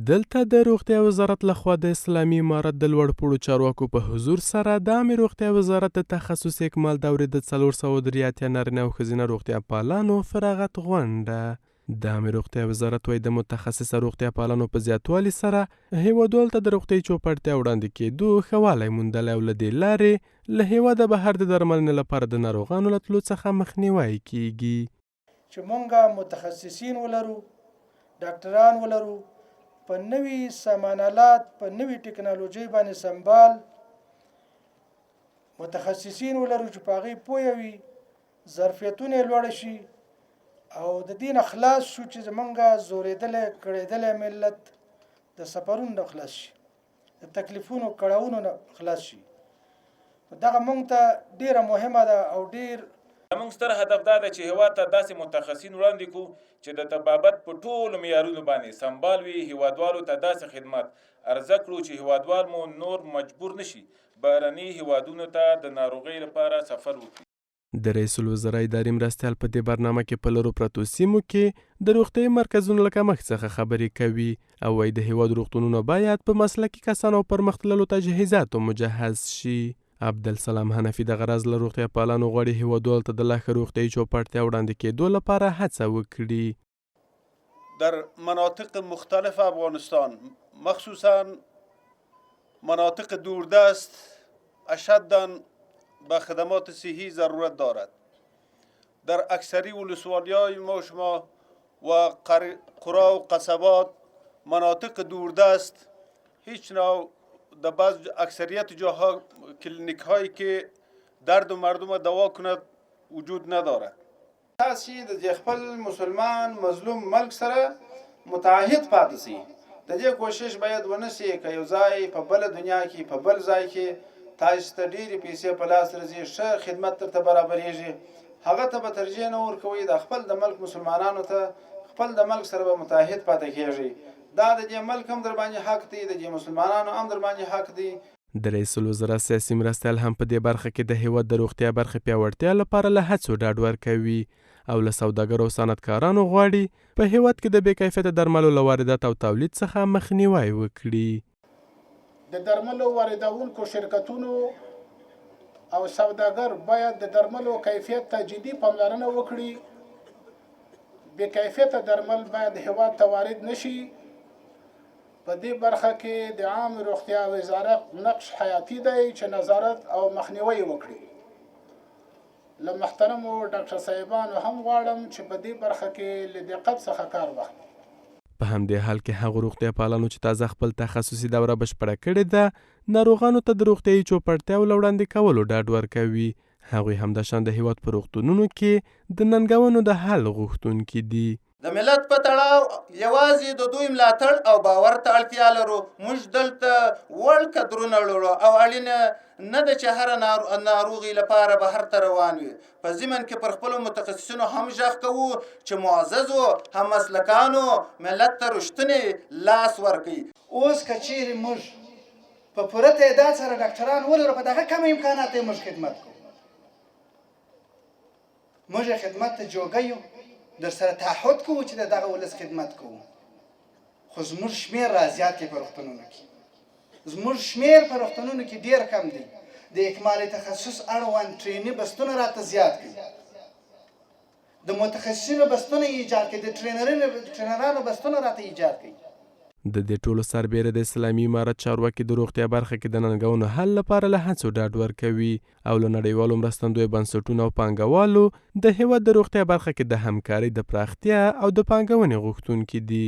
دلته د روغتیا وزارت لخوا د اسلامي امارت د لوړپوړو چارواکو په حضور سره د عامې روغتیا وزارت د تخصصي اکمال دورې د 483 نارینه او ښځینه روغتیا پالانو فراغت غونډه. د عامې روغتیا وزارت وایي، د متخصصه روغتیا پالانو په زیاتوالي سره هېوادوالو ته د روغتیايي چوپړتیا وړاندې کېدو ښه والی موندلی او له دې لارې له هېواده بهر د درملنې لپاره د ناروغانو له تلو څخه مخنیوی کېږي. چې مونږ متخصصین ولرو، ډاکټران ولرو، په نوي سامان آلات، په نوي ټکنالوژۍ باندې سمبال متخصصین ولرو چې په هغې پوه وي، ظرفیتونه یې لوړ شي او د دې نه خلاص شو چې زمونږ زورېدلی کړېدلی ملت د سفرونو نه خلاص شي، د تکلیفونو کړاوونو نه خلاص شي. دغه مونږ ته ډیره مهمه ده او ډیر. زموږ ستر هدف دا دی چې هېواد ته داسې متخصصین وړاندې کړو چې د طبابت په ټولو معیارونو باندې سمبال وي، هېوادوالو ته داسې خدمات عرضه کړو چې هېوادوال مو نور مجبور نه شي بهرني هېوادونو ته د ناروغۍ لپاره سفر وکړي. د رئیس الوزرا اداري مرستیال په دې برنامه کې په لرو پرتو سیمو کې د روغتیايي مرکزونو له کمښت څخه خبرې کوي او وایي د هېواد روغتونونه باید په مسلکي کسانو او پرمختللو تجهیزاتو مجهز شي. عبدالسلام حنفي دغه راز له روغتیا پالانو غواړي هېوادوالو ته د لا ښه روغتیايي چوپړتیا وړاندې کېدو لپاره هڅه وکړي. در مناطق مختلف افغانستان، مخصوصا مناطق دوردست، اشداً به خدمات صحی ضرورت دارد. در اکثری ولسوالی‌های ما شما و قرا و قصبات، مناطق دوردست، هیچ نوع در بعض اکثریت جاها کلینیک هایی که درد مردم دوا کند وجود ندارد. تاسې د دې خپل مسلمان مظلوم ملک سره متعهد پاتې شئ، د دې کوشش باید ونه شي که یو ځای په بله دنیا کې په بل ځای کې تاسې ته ډېرې پیسې په لاس راځي، ښه خدمت درته برابرېږي، هغه ته به ترجیح نه ورکوئ، دا خپل د ملک مسلمانانو ته خپل د ملک سره به متعهد پاتې کېږئ، دا د دې ملک هم درباندې حق دی، د دې مسلمانانو هم درباندې حق دی. د رئیس الوزرا سیاسي مرستیال هم په دې برخه کې د هېواد د روغتیا برخې پیاوړتیا لپاره له هڅو ډاډ ورکوي او له سوداګرو او صنعتکارانو غواړي په هېواد کې د بې کیفیته درملو له واردات او تولید څخه مخنیوی وکړي. د درملو واردوونکو شرکتونو او سوداګر باید د درملو کیفیت ته جدي پاملرنه وکړي، بې کیفیته درمل باید هېواد ته وارد نه شي. په دې برخه کې د عامې روغتیا وزارت نقش حیاتي دی چې نظارت او مخنیوی وکړي. له محترمو ډاکټر صاحبانو هم غواړم چې په دې برخه کې له دقت څخه کار واخلي. په همدې حال کې هغو روغتیا پالانو چې تازه خپل تخصصي دوره بشپړه کړې ده، ناروغانو ته د روغتیايي چوپړتیاو له وړاندې کولو ډاډ ورکوي. هغوی همداشان د هېواد په روغتونونو کې د ننګونو د حل غوښتونکي دي. د ملت په تړاو یوازې د دوی ملاتړ او باور ته اړتیا لرو. موږ دلته وړ کدرونه لرو او اړینه نه ده چې هره ناروغي لپاره بهر ته روان وي. په ضمن کې پر خپلو متخصصینو هم ږغ کوو چې معززو هممسلکانو ملت ته رښتونی لاس ورکړئ. اوس که چیرې موږ په پوره تعداد سره ډاکټران ولرو، په دغه کم امکاناتو یې موږ خدمت کوو. موږ یې خدمت ته جوګه یو، درسره تعهد کوو چې د دغه ولس خدمت کوو، خو زموږ شمېر را زیات کړئ په روغتونونو کې. زموږ شمېر په روغتونونو کې ډېر کم دی. د اکمال تخصص اړوند ټریني بستونه راته زیات کړئ، د متخصصینو بستونه ایجاد کړئ، د ټرینرانو بستونه راته ایجاد کړئ. د دې ټولو سربېره د اسلامي امارت چارواکي د روغتیا برخه کې د ننګونو حل لپاره له هڅو ډاډ ورکوي او له نړیوالو مرستندویه بنسټونو او پانګوالو د هېواد د روغتیا برخه کې د همکارۍ د پراختیا او د پانګونې غوښتونکي دي.